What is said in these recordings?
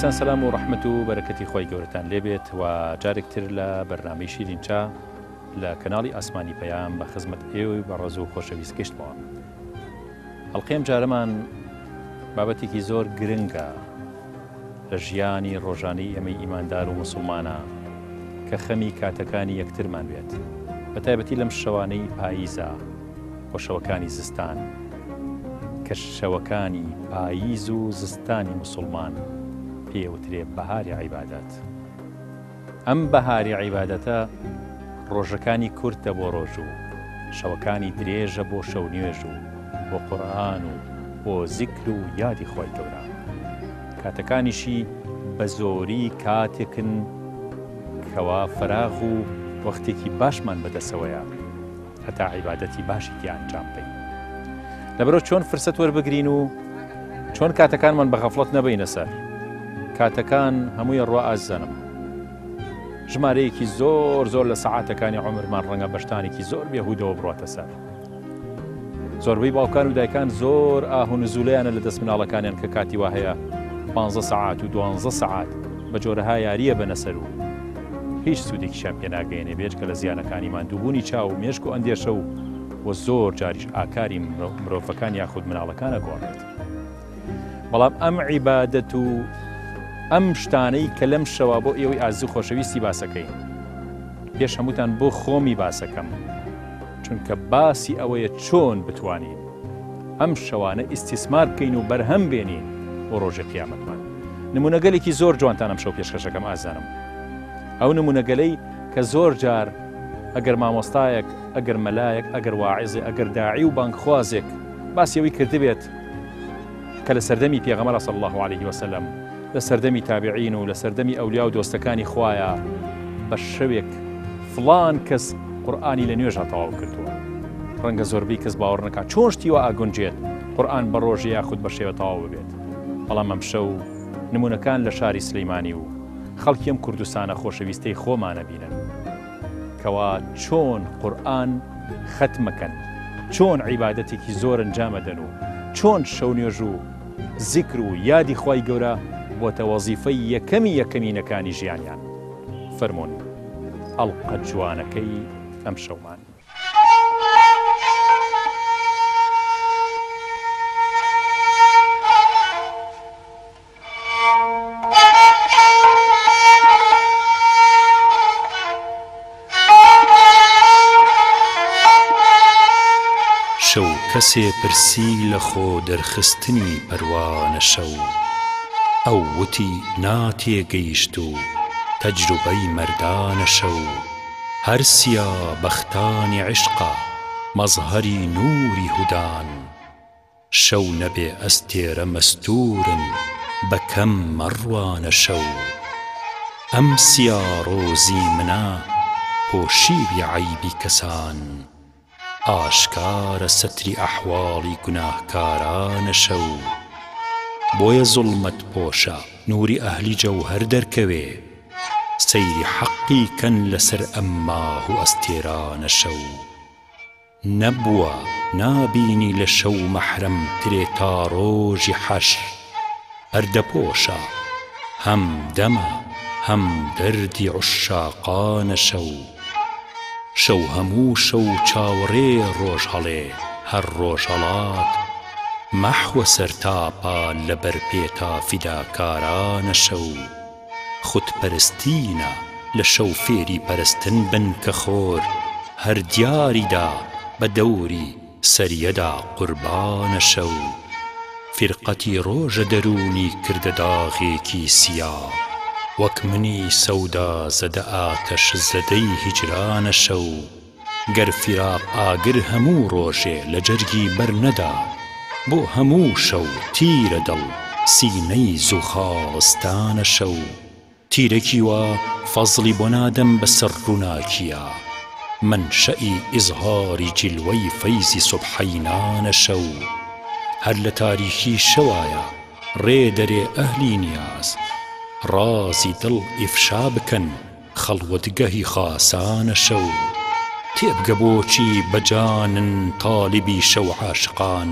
خۆشەویستان سەلام و ڕەحمەت و بەرەکەتی خوای گەورەتان لێبێت و جارێک تر لە بەرنامەی شیرین چا لە کەناڵی ئاسمانی پەیام بە خزمەت ئێوەی بەڕێز و خۆشەویست گەشتمەوە. ئەڵقەی ئەم جارەمان بابەتێکی زۆر گرنگە لە ژیانی ڕۆژانەی ئێمەی ئیماندار و مسوڵمانە کە خەمی کاتەکانی یەکترمان بێت بە تایبەتی لەم شەوانەی پاییزە و شەوەکانی زستان کە شەوەکانی پاییز و زستانی مسوڵمان پێوترێ بەهاری عیبادەت. ئەم بەهاری عیبادەتە ڕۆژەکانی کورتە بۆ ڕۆژ و شەوەکانی درێژە بۆ شەو نوێژ و بۆ قورئان و بۆ زیکر و یادی خوای گەورە کاتەکانیشی بە زۆری کاتێکن کەوا فەراغ و وەختێکی باشمان بەدەسەوەیە هەتا عیبادەتی باشی تیا ئەنجام بەین لەبەرەوە چۆن فرسەت وەربگرین و چۆن کاتەکانمان بە غەفڵەت نەبینە سەر کاتەکان هەمووی ڕوا ئاززانم ژمارەیەکی زۆر زۆر لە سەعاتەکانی عمرمان ڕەنگە بەشتانێکی زۆر بێهودەوە بڕاتە سەر زۆربەی باوکان و دایکان زۆر ئاه و نزولەیانە لە دەست مناڵەکانیان کە کاتی وا هەیە 15 سەعات و دوانزە سەعات بە جۆرەها یارییە بەنە سەر و هیچ سوودێکیشیان پێ ناگەیەنێ بێجگە لە زیانەکانی ماندووبوونی چاو و مێشک و ئەندێشە و و زۆر جاریش ئاکاری مرۆڤەکان یاخود مناڵەکان ئەگۆڕێت. بەڵام ئەم عیبادەت و ئەم شتانەی کە لەم شەوە بۆ ئێوەی ئازیز و خۆشەویستی باسەکەین پێش هەمووتان بۆ خۆمی باسەکەم چونکە باسی ئەوەیە چۆن بتوانین ئەم شەوانە ئیستیسمار بکەین و بەرهەم بێنین بۆ ڕۆژی قیامەتمان نمونەگەلێکی زۆر جوانتان ئەم شەو پێشکەشەکەم ئازانم ئەو نمونەگەلەی کە زۆر جار ئەگەر مامۆستایەک ئەگەر مەلایەک ئەگەر واعزێ ئەگەر داعی و بانگخوازێک باسی ئەوەی کردبێت کە لە سەردەمی پێغەمبەر صلی الله علیه وسلم لە سەردەمی تابعین و لە سەردەمی ئەولیا و دۆستەکانی خوایە بە شەوێک فڵان کەس قورئانی لە نوێژا تەواو کردووە ڕەنگە زۆربەی کەس باوەڕ نەکات چۆن شتی وا ئەگونجێت قورئان بە ڕۆژێ یاخود بە شێوە تەواو ببێت بەڵام ئەمشەو نمونەکان لە شاری سلیمانی و خەڵکی ئەم کوردستانە خۆشەویستەی خۆمانە بینن کەوا چۆن قورئان خەتمەکەن چۆن عیبادەتێکی زۆر ئەنجامەدەن و چۆن شەو نوێژ و زیکر و یادی خوای گەورە بۆتە وەزیفەی یەکەمی یەکەمینەکانی ژیانیان فەرموون ئەڵقە جوانەکەی ئەمشەومان. شەو کەسێ پرسی لە خۆ دەرخستنی پەروانە شەو ئەو وتی نا تێگەیشت و تەجروبەی مەردانە شەو هەر سیا بەختانی عیشقە مەزهەری نووری هودان. شەو نەبێ ئەستێرە مەستوورن بە کەم مەڕوانە شەو ئەم سیا ڕۆزی منە پۆشیوی عەیبی کەسان ئاشکارە سەتری ئەحواڵی گوناهکارانە شەو بۆیە زوڵمەت پۆشە نووری ئەهلی جەوهەر دەرکەوێ سەیری حەقی کەن لەسەر ئەم ماه و ئەستێرانە شەو. نەبووە نابینی لە شەو مەحرەم ترێ تا ڕۆژی حەشر پەردەپۆشە هەم دەمە هەم دەردی عوششاقانە شەو شەو هەموو شەو چاوەڕێ ڕۆژ هەڵێ هەر ڕۆژهەڵات مەحوە سەرتاپا لەبەر پێ تا فیداکارانە شەو. خود پەرستینە لە شەو فێری پەرستن بن کە خۆر هەر دیاری دا بە دەوری سەریەدا قوربانە شەو فیرقەتی ڕۆژە دەروونی کردە داغێکی سیا وەک منی سەودا زەدە ئاتەش زەدەی هیجرانە شەو گەر فیراق ئاگر هەموو ڕۆژێ لە جەرگی بەر نەدا بۆ هەموو شەو تیرە دڵ سینەی زوخاڵستانە شەو تیرەکی وا فەزڵی بۆ نادەم بە سەر ڕووناکیا مەنشەئی ئیزهاری جیلوەی فەیزی سوبحەینانە شەو هەر لە تاریکی شەوایە ڕێ دەرێ ئەهلی نیاز ڕازی دڵ ئیفشا بکەن خەڵوەتگەهی خاسانە شەو تێبگە بۆچی بە جانن تالیبی شەو عاشقان.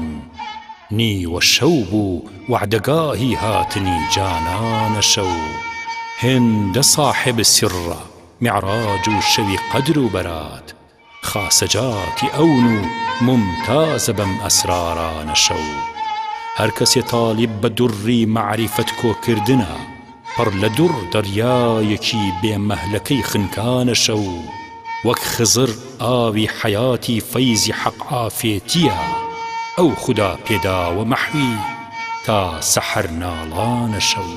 نیوە شەو بوو وەعدەگاهی هاتنی جانانە شەو هێندە ساحێب سیڕڕە میعراج و شەوی قەدر و بەرات خاسەجاتی ئەون و مومتازە بەم ئەسرارانە شەو هەر کەسێ تالیب بە دوڕڕی مەعریفەت کۆکردنە پڕ لە دوڕ دەریایەکی بێ مەهلەکەی خنکانە شەو وەک خزر ئاوی حەیاتی فەیزی حەق عافێتیە ئەو خودا پێداوە مەحوی تا سەحەر ناڵانە شەو.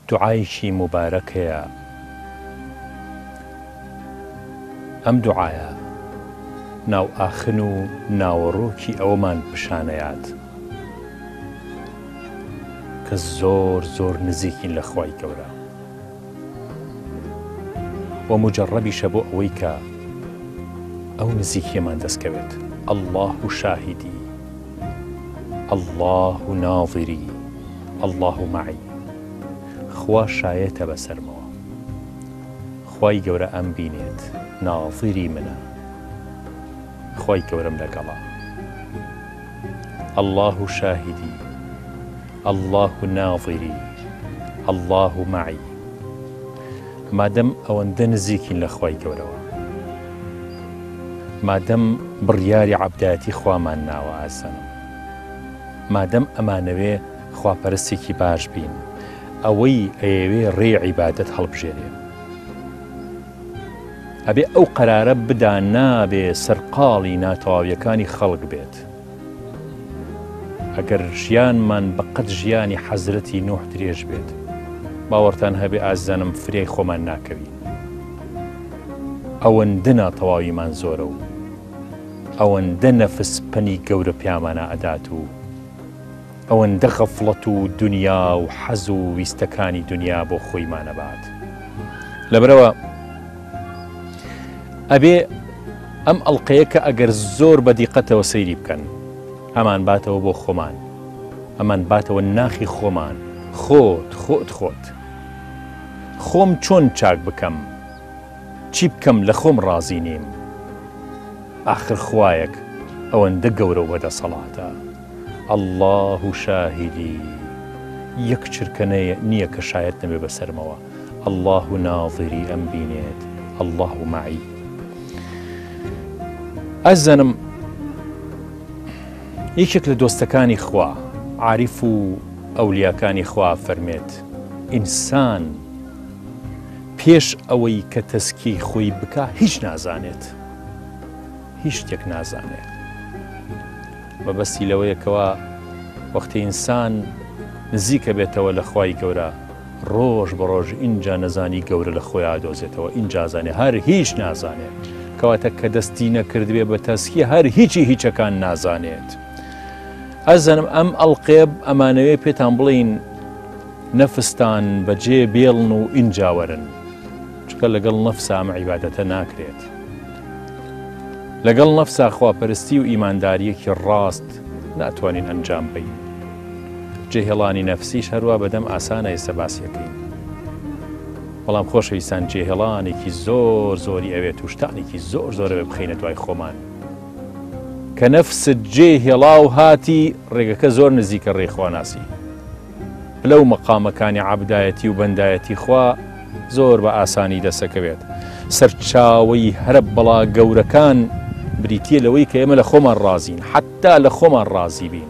دوعایەکی موبارەک هەیە ئەم دوعایە ناوئاخن و ناوەڕۆکی ئەوەمان پیشانەیات کە زۆر زۆر نزیکین لە خوای گەورە وە موجەڕەبیشە بۆ ئەوەی کە ئەو نزیکیەمان دەست کەوێت اللە شاهیدی اللە ناظری اللە معی خوا شایەتە بەسەرمەوە خوای گەورە ئەم بینێت ناظری منە خوای گەورەم لەگەڵە اللە شاهیدی اللە ناظری اللە معی مادەم ئەوەندە نزیکین لە خوای گەورەوە مادەم بڕیاری عەبدایەتی خوامان ناوە ئازیزانم مادەم ئەمانەوێ خواپەرستێکی باش بین ئەوەی ئەیەوێ ڕێی عیبادەت هەڵبژێرێ ئەبێ ئەو قەرارە بدا نابێ سەرقاڵی ناتەواویەکانی خەڵک بێت. ئەگەر ژیانمان بە قەد ژیانی حەزرەتی نوح درێژ بێت باوەڕتان هەبێ ئازیزانم فریای خۆمان ناکەوین ئەوەندە ناتەواویمان زۆرە و ئەوەندە نەفس پەنی گەورە پیامانە ئەدات و ئەوەندە غەفڵەت و دونیا و حەز و ویستەکانی دونیا بۆ خۆیمان ئەبات لەبەرئەوە ئەبێ ئەم ئەڵلقەیە کە ئەگەر زۆر بە دیقەتەوە سەیری بکەن ئەمان باتەوە بۆ خۆمان ئەمان باتەوە ناخی خۆمان خۆت خۆت خۆت خۆم چۆن چاک بکەم چی بکەم لە خۆم ڕازی نیم ئاخر خوایەک ئەوەندە گەورە و بەدەسەڵاتە اللە شاهیدی یەک چرکە نییە کە شایەت نەبێ بەسەرمەوە اللە ناظری ئەم بینێت اللە معی ئەزانم یەکێک لە دۆستەکانی خوا عاریف و ئەولیاکانی خوا فەرمێت ئینسان پێش ئەوەی کە تەزکیەی خۆی بکا هیچ نازانێت هیچ شتێک نازانێت مەبەستی لەوەیە کەوا وەختی ئینسان نزیکە بێتەوە لە خوای گەورە ڕۆژ بە ڕۆژ ئینجا نەزانی گەورە لە خۆی ئادۆزێتەوە ئینجازانێ هەر هیچ نازانێت کەواتە کە دەستی نەکردبێ بە تەسکی هەر هیچی هیچەکان نازانێت ئەزانم ئەم ئەڵقێب ئەمانەوێ پێتان بڵین نەفستان بەجێ بێڵن و ئینجا وەرن چونکە لەگەڵ نەفسا ئەم عیبادەتە ناکرێت لەگەڵ نەفسا خواپەرستی و ئیمانداریەکی ڕاست ناتوانین ئەنجام بین جێهێڵانی نەفسیش هەروە بەدەم ئاسانە ئێستا باسیەکەین بەڵام خۆشەویستان جێهێڵانێکی زۆر زۆری ئەوێت و شتانێکی زۆر زۆرەوێ بخینە دوای خۆمان کە نەفست جێ هێڵا و هاتی ڕێگەکە زۆر نزیکە ڕێی خواناسی پلە و مەقامەکانی عەبدایەتی و بەندایەتی خوا زۆر بە ئاسانی دەسەکەوێت. سەرچاوەی هەرە بەڵا گەورەکان بریتییە لەوەی کە ئێمە لە خۆمان ڕازین، حەتتا لە خۆمان ڕازی بین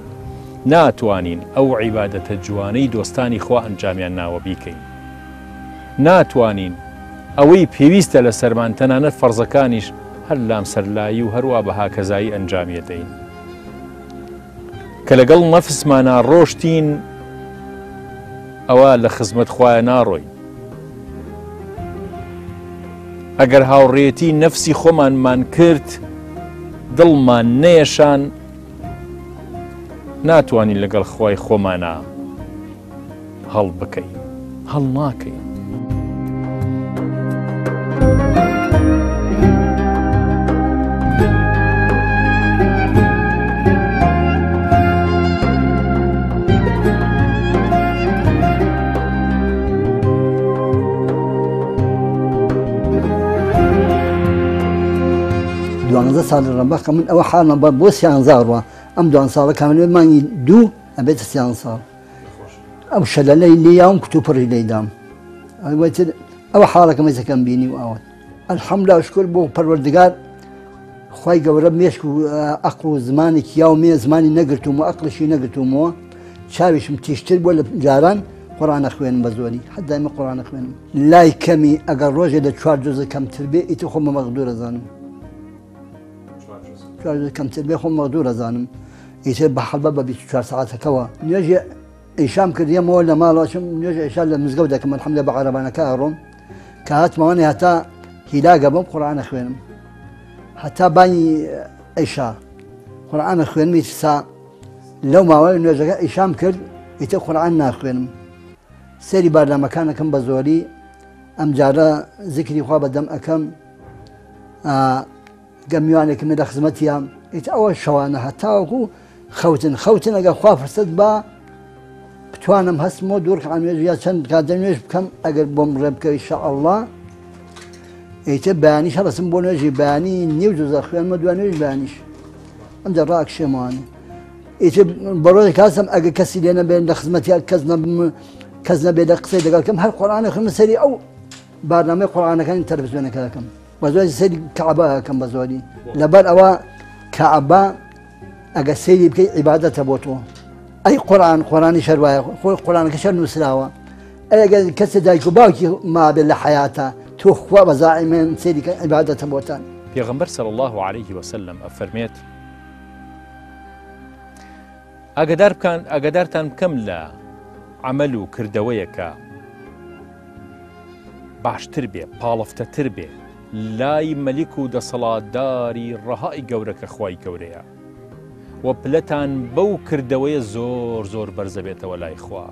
ناتوانین ئەو عیبادەتە جوانەی دۆستانی خوا ئەنجامیان ناوە بیکەین. ناتوانین ئەوەی پێویستە لەسەرمان تەنانەت فەرزەکانیش هەر لامسەرلایی و هەروا بە هاکەزایی ئەنجامیەدەین. کە لەگەڵ نەفسمانا ڕۆشتین ئەوە لە خزمەت خوایە ناڕۆین ئەگەر هاوڕێتی نەفسی خۆمانمان کرد دڵمان نەیەشان. ناتوانین لەگەڵ خوای خۆمانا هەڵبکەین، هەڵناکەین. دوانزە ساڵ ڕەبەقە من ئەوە حاڵمە بە بۆ سیانزە ڕوە ئەم دوان ساڵە کامل مانگی دوو ئەبێتە سیان ساڵ ئەو شەلەلەی لێیاوم کتوپڕی لێدام ئەوەتر ئەوە حاڵەکەم ئێسەکەم بینی و ئاوات الحمدلله شکر بۆ پەروەردگار خی گەورە مێشک و ئەقل و زمانێکی یاو مێ زمانی نەگرتوم و ئەقلشی نەگرتومەوە چاویشم تیشتر بۆ لە جاران قڕانە خوێنم بە زۆری حدایمە قڕانە خوێنم لای کەمی ئەگەر ڕۆژێ لە چوار جزء کەمتر بێ ئیتر خۆم بە مەغدورە زانم چوار جزء کەمتر بێ خۆم مەغدورە زانم ئیتر بە حەڵبە بە 24 ساعتەکەوە نوێژی عیشام کرد یەمەوە لە ماڵەوە چم نوێژی عیشا لە مزگەوت دەکەم الحمدلله بە عەرەبانەکە ئەڕۆم کە هاتمەوەنی هەتا هیلاگە بم قورئانە خوێنم هەتا بانی عیشا قورئانە خوێنمی سا لەو ماوەی نوێژەکە عیشام کرد ئیتر قورئان ناخوێنم سەیری بارنامەکانەکەم بە زۆری ئەمجارە زیکری خوا بە دەم ئەکەم گە میوانێکم لە خزمەتیان ئیتر ئەوە شەوانە هەتاوەکو خەوتن خەوتن ئەگەر خوا فرسەت با بتوانم هەستمەوە دوو ڕکعە نوێژ یا چەند کات نوێژ بکەم ئەگەر بۆم ڕێ بکەوی شاءاللە ئیتر بەیانیش هەڵەسم بۆ نوێژی بەیانی نیو جوزە خوێنمە دوا نوێژ بەیانیش ئەمجا ڕاکشێمەوانێ ئیتر بە ڕۆژێک هەستم ئەگەر کەسی لێ نەبێن لە خزمەتیان کەس نەبم کەس نەبێ لە قسەی لەگەڵ کەم هەر قورئانە خوێنمە سەری ئەو بارنامەی قورئانەکانی تەلەفزیۆنەکە دەکەم بە زۆری سەیری کەعبە ئەکەم بە زۆری لەبەر ئەوە کەعبە ئەگە سەیری بکەی عیبادەتە بۆ تۆ ئەی قورآن قۆرانی شەروایە خۆی قورآنەکە شەر نووسراوە ئەگەر کەسە دایک و باوکی مابێت لە حیاتە تۆ خوا بە زائیمەن سەیری کە عیبادەتە بۆتان. پێغەمبەر صلی اللە علیه وسلم ئەفەرمێت، ئاگادار بکان ئاگادارتان بکەم لە عەمەل و کردەوەیەکە باشتر بێ پاڵفتەتر بێ لای مەلیک و دەسەڵاتداری ڕەهای گەورە کە خوای گەورەیە و پلەتان بەو کردەوەیە زۆر زۆر بەرزەبێتەوە لای خوا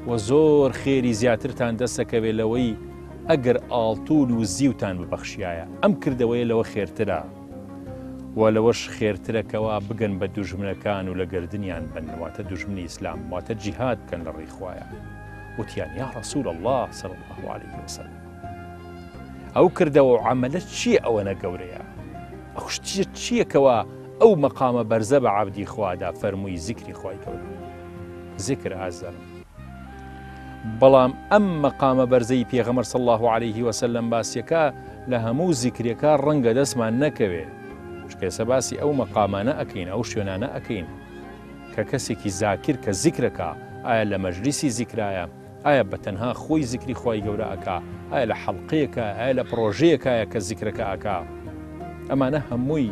و زۆر خێری زیاترتان دەسەکەوێ لەوەی ئەگەر ئاڵتون و زیوتان ببەخشیایە ئەم کردەوەیە لەوە خێرترە و لەوەش خێرترە کەوا بگەن بە دوژمنەکان و لە گەردنیان بن واتە دوژمنی ئیسلام واتە جیهاد بکەن لە ڕێی خوایە وتیان یا رسول الله صلی الله علیه وسلم ئەو کردەوە و عەمەلە چییە ئەوەنە گەورەیە ئەو شتیە چییە کەوا ئەو مەقامە بەرزە بە عەبدی خوادا فەرمووی زیکری خوای گەورە زیکر ئازیزانم بەڵام ئەم مەقامە بەرزەی پێغەمبەر صلی الله علیه وسلم باسیەکە لە هەموو زیکرێکا ڕەنگە دەستمان نەکەوێ چونکە ئێستا باسی ئەو مەقامانە ئەکەین ئەو شوێنانە ئەکەین کە کەسێکی زاکر کە زیکرەکە ئایا لە مەجلیسی زیکرایە ئایا بە تەنها خۆی زیکری خوای گەورە ئەکا ئایا لە حەڵقەیەکە ئایا لە پڕۆژەیەکایە کە زیکرەکە ئەکا ئەمانە هەمووی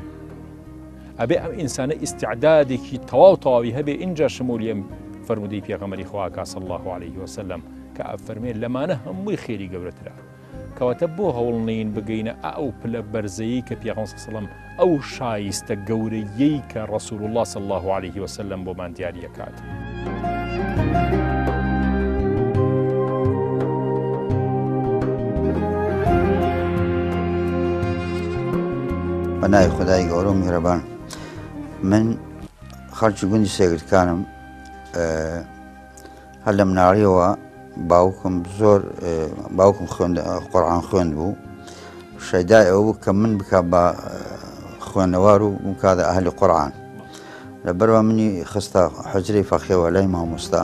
ئەبێ ئەم ئینسانە ئیستعدادێکی تەواو تەواوی هەبێ ئینجا شمولی ئەم فەرموودەی پێغەمبەری خوا ئەکا صلی اللە علیه وسلم کە ئەفەرمێ لەمانە هەمووی خێری گەورەترە کەواتە بۆ هەوڵ نین بگەینە ئەو پلە بەرزەیی کە پێغەمبەر صلی اللە علیه وسلم ئەو شایستە گەورەیەی کە ڕسول الله صلی الله علیه وسلم بۆمان دیاریەکات. بە ناوی خودای گەورە و میهرەبان من خەڵکی گوندی سێگرکانم هەر لە مناڵیەوە باوکم زۆر باوکم خوێند قورآن خوێند بوو شەیدای ئەوە بوو کە من بکە بە خوێنەوار و بکاتە ئەهلی قورآن لەبەرەوە منی خستە حجرەی فەقێوە لای مامۆستا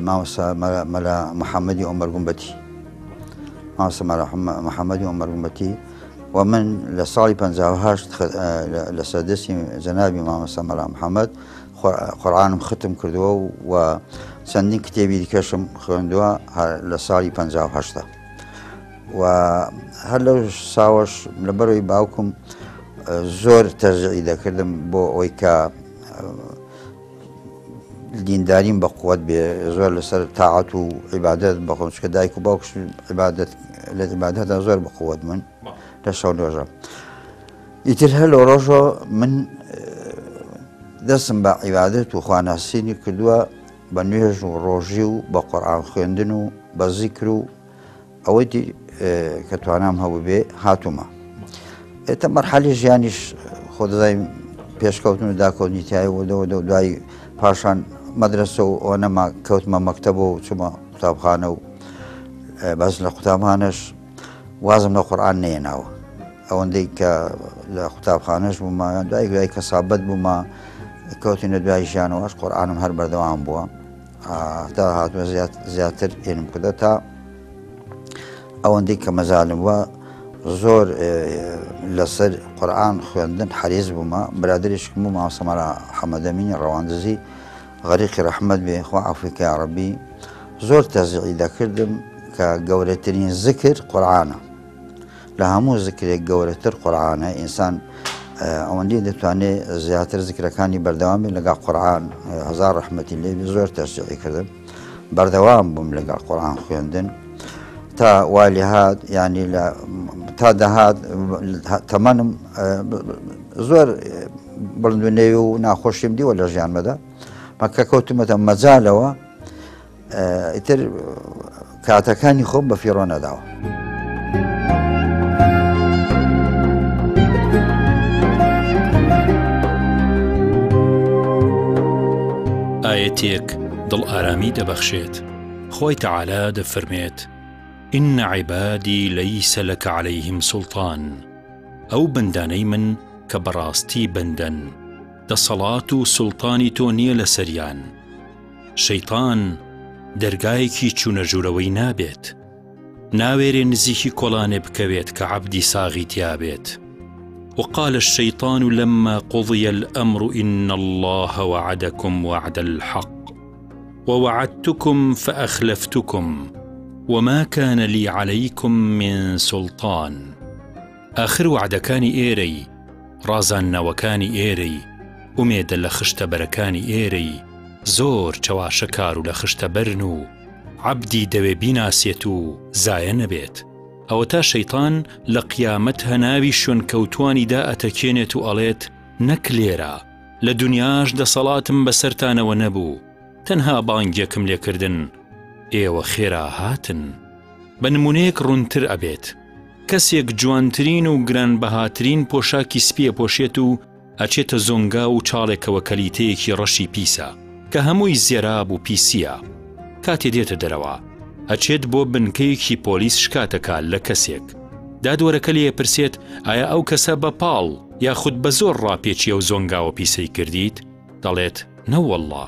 مامۆستا مەلا محەممەدی ئۆمەر گومبەتی مامۆستا مەلا محەممەدی ئۆمەر گومبەتی و من لە ساڵی 58 لە سەردەستی جەنابی مامۆستا مەلا محەممەد قورآنم ختم کردووە و چەندین کتێبی دیکەشم خوێندووە لە ساڵی 58 و هەر لەو ساوەش لەبەرەوەی باوکم زۆر تەرجعی دەکردم بۆ ئەوەی کە دینداریم بە قوت بێ زۆر لەسەر تاعەت و عیبادەت بەخۆم چکە دایک و باوکش عیبادەت لە عیبادەتدا زۆر بەقوت من لە شەو نۆژە ئیتر هەر لەو ڕۆژەوە من دەستم بە عیبادەت و خواناسینی کردووە بە نوێژ و ڕۆژی و بە قورئان خوێندن و بە زیکر و ئەوەی دی کە توانام هەبوو بێ هاتوومە ئێتە مەرحەلی ژیانیش خۆ دەزای پێشکەوتن و داکەوتنی تایە و دەوە دەو دوای پاشان مەدرسە و ئەوە نەما کەوتمە مەکتەبە و چوومە قوتابخانە و بەس لە قوتابخانەش وازم لە قورئان نەیەناوە ئەوەندەی کە لە قوتابخانەش بوومە دوای دوای کەسابەت بوومە کەوتینە دوای ژیانەوەش قورئانم هەر بەردەوام بووە تا هاتووە زیاتر ئێنم کردە تا ئەوەندەی کە مەزالم وە زۆر لەسەر قورآن خوێندن حەریز بوومە برادریشکم و مامۆستا حەمەدەمینی ڕەواندزی غەریقی ڕەحمەت بێ خوا عەفوی کە یاڕەبی زۆر تەزیعی دەکردم کە گەورەترین زکر قورآانە لە هەموو زکرێک گەورەتر قورآانە ئینسان ئەوەندی دەتوانێت زیاتر زکرەکانی بەردەوامی لەگەڵ قورآن هەزار ڕەحمەتی لێ زۆر تەشجیعی کردم بەردەوام بووم لەگەڵ قورآن خوێندن تا والی هات ینی لە تا دەهات تەمەنم زۆر بڵند و نەوی و ناخۆشیم دیوە لە ژیانمەدا مەکە کەوتمەتە مەجالەوە ئیتر کاتەکانی خۆم بە فیڕۆ نەداوە. ئایەتێک دڵ ئارامی دەبەخشێت خۆی تەعالا دەفەرمێت إن عبادی ليس لك عليهم سلطان ئەو بەندانەی من کە بەڕاستی بەندەن دەسەڵات و سوڵتانی تۆ نییە لەسەریان شەیتان دەرگایەکی چوونە ژوورەوەی نابێت ناوێرێ نزیکی کۆڵانێ بکەوێت کە عەبدی ساغی تیابێت وقال الشيطان لما قضي الأمر إن الله وعدكم وعد الحق ووعدتكم فأخلفتكم وما كان لي عليكم من سلطان ئاخر وەعدەکانی ئێرەی، ڕازاندنەوەکانی ئێرەی، ئومێدە لە خشتە بەرەکانی ئێرەی زۆر چەواشەکار و لە خشتە بەرن و عەبدی دەوێ بیناسێت و زایە نەبێت. ئەوەتا شەیتان لە قیامەت هەناوی شوێنکەوتوانی دائەتەکێنێت و ئەڵێت نەک لێرە، لە دونیاش دەسەڵاتم بەسەرتانەوە نەبوو، تەنها بانگێکم لێکردن ئێوە خێرا هاتن. بە نمونەیەک ڕوونتر ئەبێت. کەسێک جوانترین و گرانبەهاترین پۆشاکی سپی ئەپۆشێت و ئەچێتە زۆنگاو و چاڵێکەوە کەلیتەیەکی ڕەشی پیسە کە هەمووی زێراب و پیسیە کاتێ دێتە دەرەوە ئەچێت بۆ بنکەیەکی پۆلیس شکاتەکا لە کەسێک دادوەرەکە لێ پرسێت ئایا ئەو کەسە بە پاڵ یاخود بە زۆر ڕاپێچی ئەو زۆنگاوە پیسەی کردیت دەڵێت نەوەڵڵا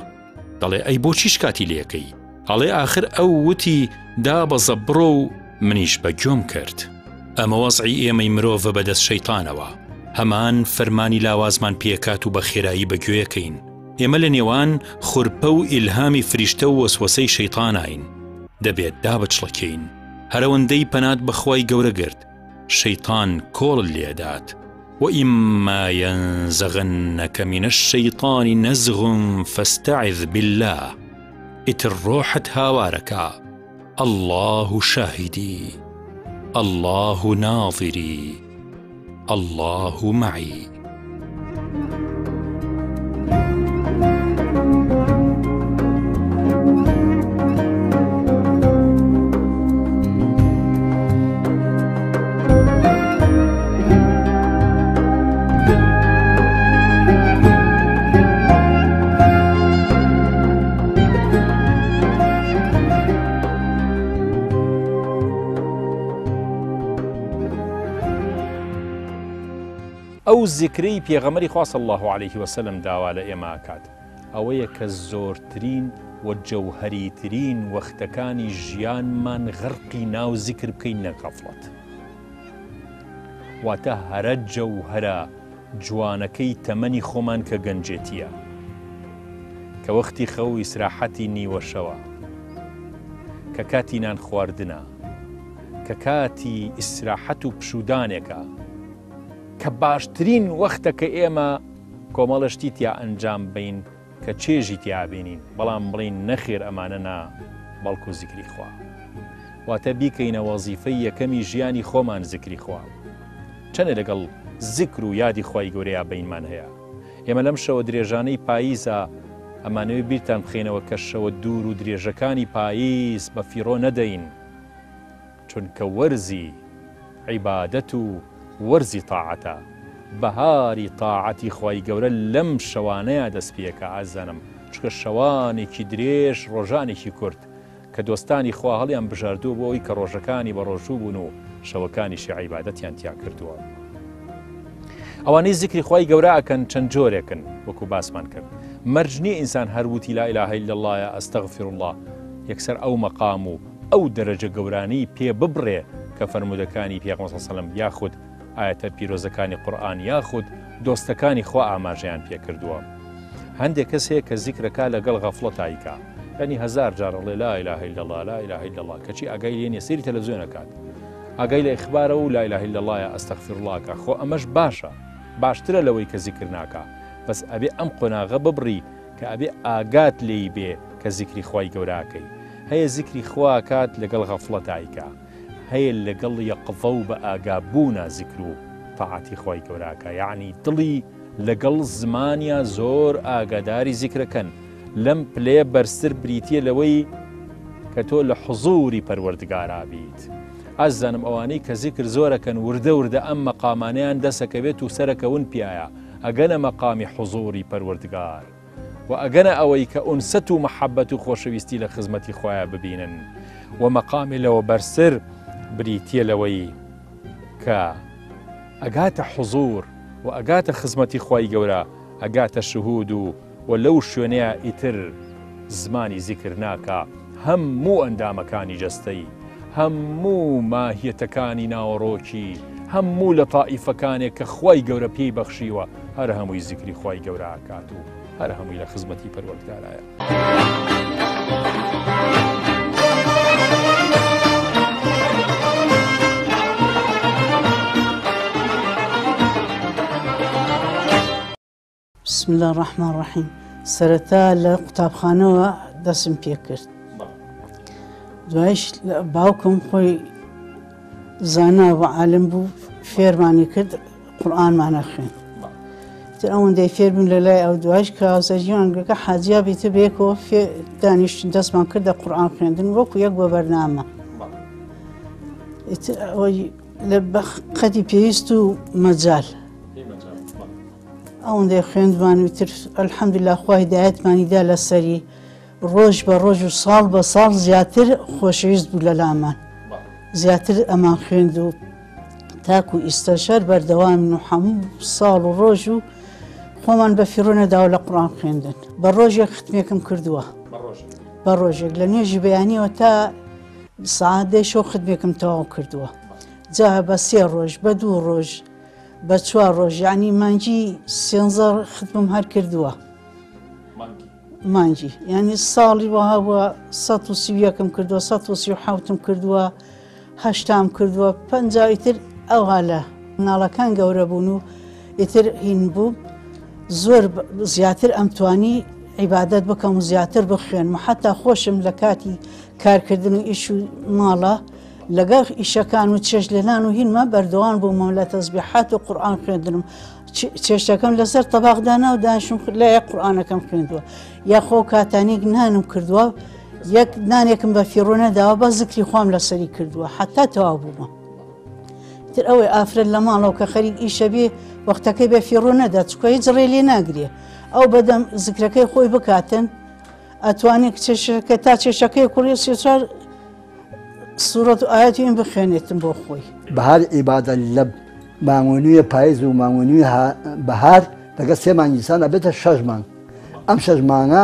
دەڵێ ئەی بۆچی شکاتی لێکەی ئەڵێ ئاخر ئەو وتی دابەزە بڕۆ و منیش بە گوێم کرد. ئەمە وەزعی ئێمەی مرۆڤە بەدەست شەیتانەوە، هەمان فەرمانی لاوازمان پێکات و بە خێرایی بە گوێکەین. ئێمە لە نێوان خورپە و ئیلهامی فریشتە و وەسوەسەی شەیتاناین. دەبێت دابچڵەکێین. هەرەوەندەی پەنات بە خوای گەورە گرت، شەیتان کۆڵت لێدات. وإما ينزغنك من الشیطان نزغ فاستعذ بالله ئیتر ڕۆحت هاوارەکا اللە شاهیدی اللە ناظری اللە معی. ئەو زیکرەی پێغەمبەری خوا صلی اللە علیه وسلم داوا لە ئێمە ئەکات ئەوەیە کە زۆرترین و جەوهەریترین وەختەکانی ژیانمان غەرقی ناو زیکر بکەین نەک غەفڵەت. واتە هەرە جەوهەرە جوانەکەی تەمەنی خۆمان کە گەنجێتیە کە وەختی خەو ئیسراحەتی نیوەشەوە کە کاتی نان خواردنە کە کاتی ئیسراحەت و پشودانێکە کە باشترین وەختە کە ئێمە کۆمەڵە شتی تیا ئەنجام بین کە چێژی تیا بینین بەڵام بڵین نەخێر ئەمانە نا بەڵکو زیکری خوا واتە بیکەینە وەزیفەی یەکەمی ژیانی خۆمان زیکری خوا چەنێ لەگەڵ زیکر و یادی خوای گەورەیا بەینمان هەیە؟ ئێمە لەم شەوە درێژانەی پاییزا ئەمانەوێ بیرتان بخەینەوە کە شەوە دوور و درێژەکانی پاییز بە فیڕۆ نەدەین، چونکە وەرزی عیبادەت و وەرزی تاعەتە، بەهاری تاعەتی خوای گەورە لەم شەوانەیا دەست پێکا ئازیزانم، چونکە شەوانێکی درێژ ڕۆژانێکی کورت کە دۆستانی خوا هەڵیان بژاردووە بۆ ئەوەی کە ڕۆژەکانی بە ڕۆژوو بوون و شەوەکانیشی عیبادەتیان تیا کردووە. ئەوانەی زیکری خوای گەورە ئەکەن چەند جۆرێکن وەکو باسمان کرد مەرج نییە ئینسان هەر وتی لا اله الا الله یا استغفر الله یەکسەر ئەو مەقام و ئەو دەرەجە گەورانەی پێ ببڕێ کە فەرموودەکانی پێغەمبەر صلی الله علیه و سلم یاخود ئایەتە پیرۆزەکانی قورئان یاخود دۆستەکانی خوا ئاماژەیان پێکردووە هەندێک کەس هەیە کە زیکرەکە لەگەڵ غەفڵەت ئایکا یعنی هەزار جار ئەڵێ لا اله الا الله لا اله الا الله کەچی ئاگای لێ نیە سەیری تەلەڤزیۆن ئەکات ئاگای لە ئیخبارە و لا اله الا الله یا استغفر الله کە خۆ ئەمەش باشە باشترە لەوەی کە زیکر ناکا بەس ئەبێ ئەم قۆناغە ببڕی کە ئەبێ ئاگات لێی بێ کە زیکری خوای گەورە ئەکەی هەیە زیکری خوا ئەکات لەگەڵ غەفڵەت ئایکا هەیە لەگەڵ یەقظە و بە ئاگا بوونا زیکر و تاعەتی خوای گەورە ئەکا یەعنی دڵی لەگەڵ زمانیا زۆر ئاگاداری زیکرەکەن لەم پلەیە بەرزتر بریتیە لەوەی کە تۆ لە حزوری پەروەردگارا بیت ئازیزانم ئەوانەی کە زیکر زۆرەکەن وردە وردە ئەم مەقامانەیان دەسەکەوێت و سەرەکەون پیایا ئەگەنە مەقامی حزوری پەروەردگار و ئەگەنە ئەوەی کە ئونسەت و مەحەبەت و خۆشەویستی لە خزمەتی خوایە ببینن و مەقامی لەوە بەرزتر بریتیە لەوەی کە ئەگاتە حزور و ئەگاتە خزمەتی خوای گەورە ئەگاتە شهود و و لەو شوێنەیا ئیتر زمانی زیکر ناکا هەموو ئەندامەکانی جەستەی هەموو ماهیەتەکانی ناوەڕۆکی هەموو لەتائیفەکانێک کە خوای گەورە پێی بەخشیوە هەر هەمووی زیکری خوای گەورە ئەکات و هەر هەمووی لە خزمەتی پەروەردگارایە. بسم اللە الرحمن الرحیم سەرەتا لە قوتابخانەوە دەسم پێکرد دوایش باوکم خۆی زانا و عالم بوو فێرمانی کرد قورآنمانە خوێن تر ئەوەندەی فێربوون لە لای ئەو دوایش کە هاوسەرگیرمان گەکە حاجیا بیتە بەیەکەوە فێ دانیشتین دەستمان کردە قورآن خوێندن وەکو یەک بە بەرنامە ئیتر ئەوەی لە قەدی پێویست و مەجال ئەوەندەی خوێندمان و تر الحمدلله خوا هیدایەتمانی دا لەسەری ڕۆژ بە ڕۆژ و ساڵ بە ساڵ زیاتر خۆشەویست بوو لە لامان زیاتر ئەمان خوێند و تاکو ئیستەش هەر بەردەوامین و هەموو ساڵ و ڕۆژ و خۆمان بە فیڕۆ نەداوە لە قورئان خوێندن بە ڕۆژێک ختمێکم کردووە بە ڕۆژێک لە نوێژی بەیانیەوە تا سەعات دەی شەو ختمێکم تەواو کردووە جا بە سێ ڕۆژ بە دوو ڕۆژ بە چوار ڕۆژ یعنی مانگی سێنزە ختمم هەر کردووە مانگی یعنی ساڵی وەها بووە 131م کردووە 137م کردووە هەشتام کردووە پەنجا ئیتر ئەوها لە مناڵەکان گەورە بوون و ئیتر هین بوو زۆر زیاتر ئەمتوانی عیبادەت بکەم و زیاتر بخوێنم و حتا خۆشم لە کاتی کارکردن و ئیش و ماڵە لەگەڵ ئیشەکان و چێشت لێنان و هینمە بەردەوام بوومەوە لە تەزبیحات و قورئان خوێندنم چێشتەکەم لەسەر تەباق دانا و دانیشم لایە قورئانەکەم خوێندووە یاخۆ کاتانێک نانم کردووە یەک نانێکم بە فیڕۆ نەداوە بە زکری خۆم لەسەری کردووە حتا تەواو بوومە تر ئەوەی ئافرەت لە ماڵەوە کە خەریک ئیشە بێ وەختەکەی بە فیڕۆ نەدا چکە هیچ ڕێ لێ ناگرێ ئەو بەدەم زکرەکەی خۆی بکاتن ئەتوانێت چێشەکە تا چێشەکەی کوڕی سێ چوار سورەت و ئایەتی ئیم بخوێنێتم بۆ خۆی. بەهار عیبادە لە مانگ و نیوێ پایز و مانگ و نیوێ بەهار لەگەڵ سێ مانگی زستان ئەبێتە شەش مانگ ئەم شەش مانگە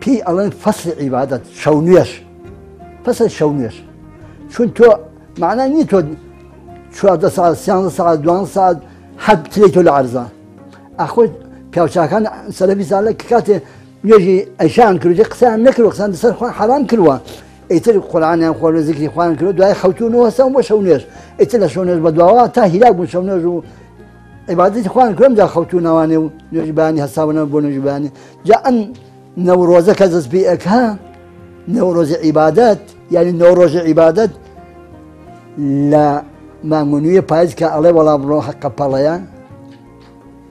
پێی ئەڵێن فەسلی عیبادەت شەو نوێژ فەسل شەو نوێژ چون تۆ معنا نییە تۆ چواردە ساعت سیانزە ساعت دوانزە ساعت هەر بترێ تۆ لە عەرزا ئاخۆ پیاوچاکان سەلەفی سالە کە کاتێ نوێژی عیشایان کردی قسەیان نەکردوە قسەیان لەسەر خۆیان حەرام کردوە ئیتر قورئانیان خوێند و زیکری خۆیان کردو دوای خەوتون و هەستان بۆ شەو نوێژ ئیتر لە شەو نوێژ بەدواوە تا هیلاک بوون شەو نوێژ و عیبادەتی خۆیان کردم جا خەوتونەوانێ و نوێژی بەیانی هەستاونەوە بۆ نوێژی بەیانی جا ئەم نەورۆزە کە دەست پێ ئەکا نەورۆزی عیبادەت یعنی نەورۆژی عیبادەت لە مانگ و نوێ پایز کە ئەڵێ وەڵا بڕۆ حەقە پەڵەیە.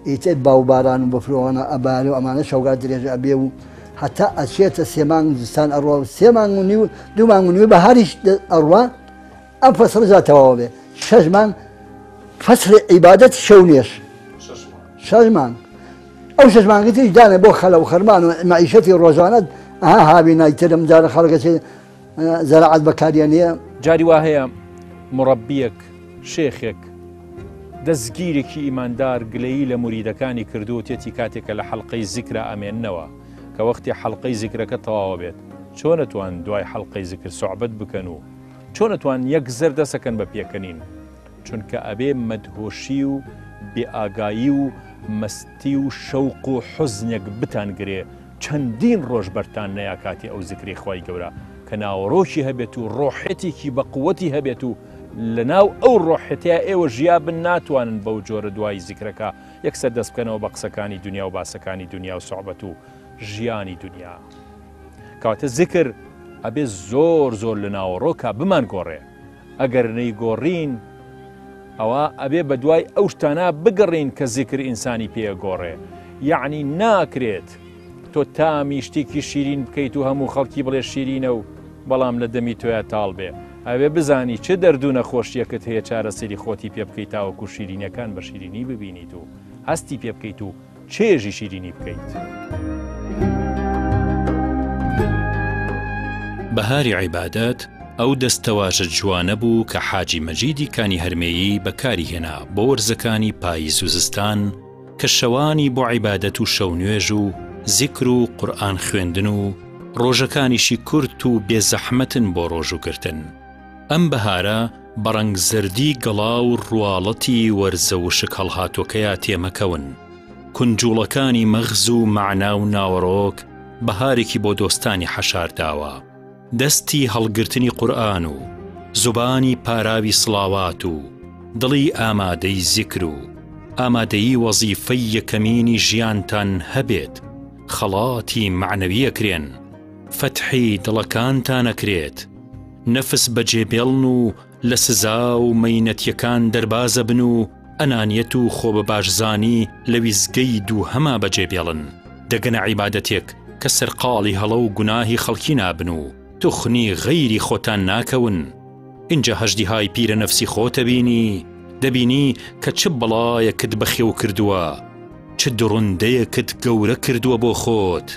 ئیتر باو باران و بەفرۆوانە ئەبارێ و ئەمانە شەوگار درێژ ئەبێ و هەتا ئەچێتە سێ مانگ زستان ئەڕوا و سێ مانگ و نیو دوو مانگ و نیو بەهاریش ئەڕوا ئەم فەسڵە جا تەواوە بێ شەش مانگ فەسڵی عیبادەت شەو نوێژ شەش مانگ ئەو شەش مانگی تریش دانێ بۆ خەلە و خەرمان و مەعیشەتی ڕۆژانەت ئەها هاوینای ترم جارە خەڵکە چێ زەراعەت بەکاریانەیە. جاری وا هەیە مڕەبیەک، شێخێک، دەستگیرێکی ئیماندار گلەیی لە موریدەکانی کردووە وتێتی کاتێ کە لە حەڵقەی زیکرا ئەمێننەوە کە وەختێ حەڵقەی زیکرەکە تەواوە بێت چۆن ئەتوان دوای حەڵقەی زیکر سوعبەت بکەن و چۆن ئەتوان یەکسەر دەسەکەن بە پێکەنین چونکە ئەبێ مەدهۆشی و بێ ئاگایی و مەستی و شەوق و حوزنێک بتانگرێ چەندین ڕۆژ بەرتان نەیا کاتی ئەو زکرەی خوای گەورە کە ناوەڕۆکی هەبێت و ڕۆحێتێکی بە قوەتی هەبێت و لەناو ئەو ڕۆحێتەیا ئێوە ژیابن ناتوانن بەو جۆرە دوای زیکرەکە یەکسەر دەست بکەنەوە بە قسەکانی دنیا و باسەکانی دنیا و سوعبەت و ژیانی دنیا کەواتە زیکر ئەبێ زۆر زۆر لە ناوەڕۆکا بمانگۆڕێ ئەگەر نەیگۆڕین ئەوا ئەبێ بەدوای ئەو شتانە بگەڕێین کە زیکر ئینسانی پێ ئەگۆڕێ یەعنی ناکرێت تۆ تامی شتێکی شیرین بکەیت و هەموو خەڵکی بڵێ شیرینە و بەڵام لە دەمی تۆیا تاڵ بێ ئەوێ بزانی چ دەرد و نەخۆشیەکت هەیە چارەسەری خۆتی پێ بکەیت تاوەکو شیرینەکان بە شیرینی ببینیت و هەستی پێ بکەیت و چێژی شیرینی بکەیت. بەهاری عیبادەت ئەو دەستەواژە جوانە بوو کە حاجی مەجیدی کانی هەرمێیی بەکاری هێنا بۆ وەرزەکانی پاییز و زستان کە شەوانی بۆ عیبادەت و شەونوێژ و زیکر و قورئان خوێندن و ڕۆژەکانیشی کورت و بێ زەحمەتن بۆ ڕۆژووگرتن. ئەم بەهارە بە ڕەنگ زەردی گەڵا و ڕواڵەتی وەرزە وشک هەڵهاتوەکەیا تێمەکەون. کونجوڵەکانی مەغز و مەعنا و ناوەڕۆک بەهارێکی بۆ دۆستانی حەشار داوە. دەستی هەڵگرتنی قورئان و زوبانی پاراوی سڵاوات و دڵی ئامادەی زیکر و ئامادەیی وەزیفەی یەکەمینی ژیانتان هەبێت خەڵاتی مەعنەوی ئەکرێن، فەتحی دڵەکانتان ئەکرێت. نەفس بەجێ بێڵن و لە سزا و مەینەتیەکان دەربازەبن و ئەنانیەت و خۆ بە باشزانی لە ویستگەی دووهەما بەجێ بێڵن، دەگەنە عیبادەتێک کە سەرقاڵی هەڵە و گوناهی خەڵکی نابن و توخنی غەیری خۆتان ناکەون. ئینجا هەژدیهای پیرە نەفسی خۆتەبینی، دەبینی کە چ بەڵایەکت بەخێو کردووە، چ دڕندەیەکت گەورە کردووە بۆ خۆت.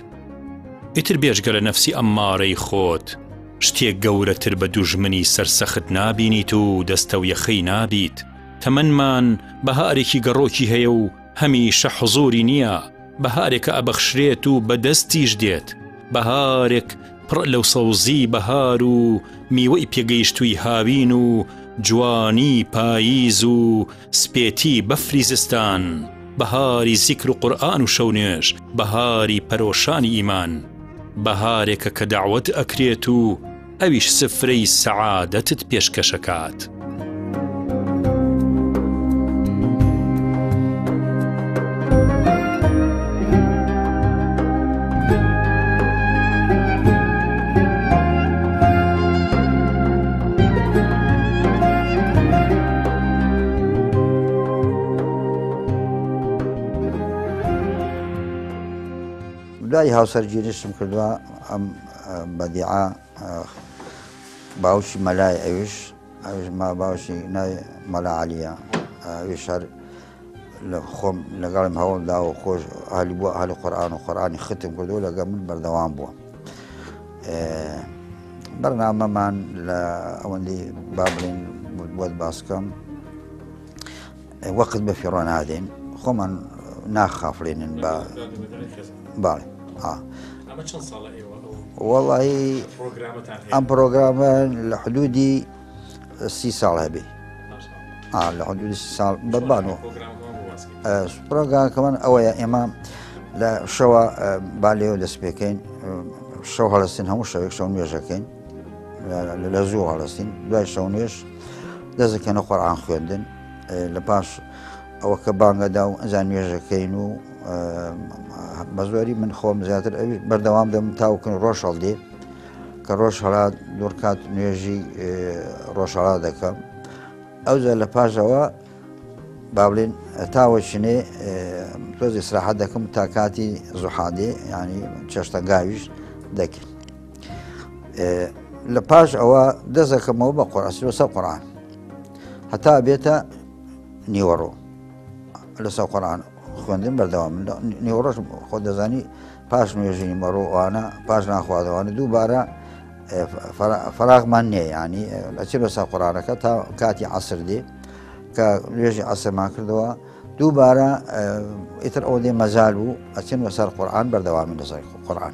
ئیتر بێجگە لە نەفسی ئەممارەی خۆت، شتێک گەورەتر بە دوژمنی سەرسەخت نابینیت و دەستەویەخەی نابیت. تەمەنمان بەهارێکی گەڕۆکی هەیە و هەمیشە حزووری نییە، بەهارێکە ئەبەخشرێت و بە دەستیش دێت، بەهارێک پڕ لەو سەوزی بەهار و میوەی پێگەیشتووی هاوین و جوانی پاییز و سپێتی بەفری زستان، بەهاری زیکر و قورئان و شەونوێژ، بەهاری پەرۆشانی ئیمان. بەهارێکە کە دەعوەت ئەکرێت و ئەویش سفرەی سەعادەتت پێشکەش ئەکات. دوای هاوسەرگیریشم کردووە ئەم بەدیعە باوکی مەلای ئەویش ئەویش ما باوکی ناوی مەلا عەلیە ئەویش هەر لە خۆم لەگەڵم هەوڵ دا و خۆش ئالی بووە ئالی قورآن و قورآانی ختم کردو لەگە من بەردەوام بووە بەرنامەمان لە ئەوەندی با بڵین بۆت باسکەم وەقت بە فیڕۆ نادەین خۆمان ناخافڵێنن بە باڵێ وەڵی ئەم پرۆگرامە لە حدودی سی ساڵ هەبێ لە حدودی سی ساڵ بەبان و پرۆگرامەکەمان ئەوەیە ئێمە لە شەوە با لێوە دەست پێکەین شەو هەڵستین هەموو شەوێک شەو نوێژەکەین لە زوو هەڵستین دوای شەو نوێژ دەستەکەنە قورئان خوێندن لە پاش ئەوە کە بانگەدا و ئەنجا نوێژەکەین و بە زۆری من خۆم زیاتر ئەوی بەردەوام دەم تاوکن ڕۆژ هەڵدێ کە ڕۆژ هەڵات دوورکات نوێژی ڕۆژهەڵات دەکەم ئەوجا لە پاشەوە با بڵێن تاوە شنێ تۆز ئیسراحەت دەکەم تا کاتی زوحادێ ینی چێشتەنگاویش دەکەین لە پاش ئەوە دەزەکەمەوە بە قۆرئەسرۆ سەر قورآن هەتا بێتە نیوەڕۆ لەسەر قورآن خوێندن بەردەوام نیوەڕۆژ خۆ دەزانی پاش نوێژی نیمەڕۆ ئەوانە پاش ناخواردەوانە دووبارە فەراغمان نییە ینی ئەچێ بەسەر قورآانەکە تا کاتی عسر دێ کە نوێژی عسرمان کردەوە دووبارە ئیتر ئەو دێ مەزال بوو ئەچن بەسەر قورآن بەردەوامی لەسەر قورآن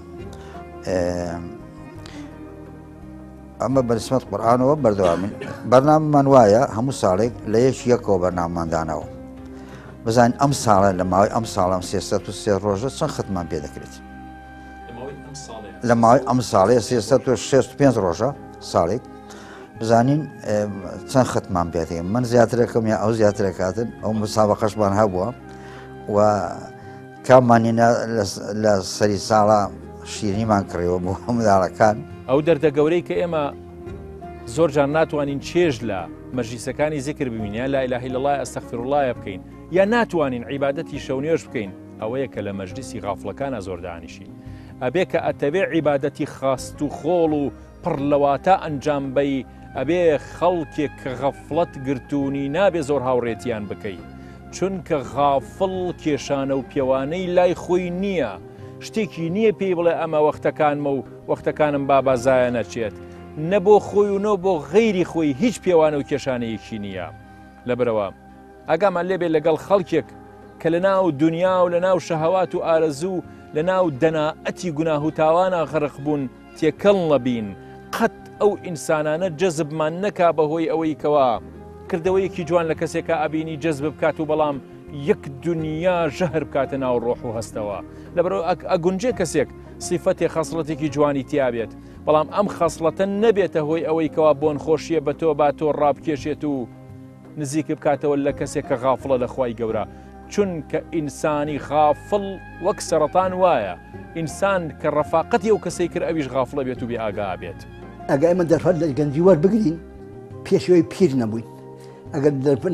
ئەمە بەنسبەت قورئانەوە بەردەوامین بەرنامەمان وایە هەموو ساڵێک لە یەک یەکەوە بەرنامەمان داناوە بزانین ئەم ساڵە لە ماوەی ئەم ساڵم 303 ڕۆژە چەند ختمان پێ دەکرێت لە ماوەی ئەم ساڵەیە 365 ڕۆژە ساڵێک بزانین چەند ختمان پێ من زیاترەکەم یا ئەو زیاترەکاتن ئەو مسابقەشمان هەبووە و کاممانی لە سەری ساڵە شیرینیمان کڕیوە بۆ منداڵەکان. ئەو دەردە گەورەی کە ئێمە زۆر جار ناتوانین چێژ لە مەجلیسەکانی زیکر ببینین یا لا اله الا الله استغفر الله بکەین یا ناتوانین عیبادەتی شەو نوێژ بکەین ئەوەیە کە لە مەجلیسی غافڵەکانە زۆر دانیشین ئەبێ کە ئەتەوێ عیبادەتی خاست و خۆڵ و پڕ لە واتا ئەنجام بەی ئەبێ خەڵکێک کە غەفڵەت گرتوونی نابێ زۆر هاوڕێتیان بکەی چونکە غافڵ کێشانە و پێوانەی لای خۆی نییە شتێکی نییە پێی بڵێ ئەمە وەختەکانمە و وەختەکانم بابا زایە نەچێت نە بۆ خۆی و نۆ بۆ غەیری خۆی هیچ پێوانە و کێشانەیەکی نییە لەبەرەوە ئاگامان لێبێ لەگەڵ خەڵکێک کە لە ناو دنیا و لە ناو شەهەوات و ئارەزوو لە ناو دەنائەتی گوناه و تاوانە غەرق بوون تێکەڵ نەبین قەت ئەو ئینسانانە جەزبمان نەکا بەهۆی ئەوەی کەوا کردەوەیەکی جوان لە کەسێکا ئەبینی جەزب بکات و بەڵام یەک دنیا ژەهر بکاتە ناو ڕۆح و هەستەوە لەبەرەوە ئەگونجێ کەسێک سیفەتێ خەسڵەتێکی جوانی تیابێت بەڵام ئەم خەسڵەتە نەبێتە هۆی ئەوەی کەوا بۆن خۆشیە بە تۆ با تۆ ڕابکێشێت و نزیک بکاتەوە لە کەسێک کە غافڵە لە خوای گەورە چونکە ئینسانی غافڵ وەک سەرەتان وایە ئینسان کە ڕەفاقەتی ئەو کەسەی کرد ئەویش غافڵە بێت و بێ ئاگا بێت. ئەگەر ئێمە دەرفەت لە گەنجی وەربگرین پێشەوەی پیر نەبووین ئەگەر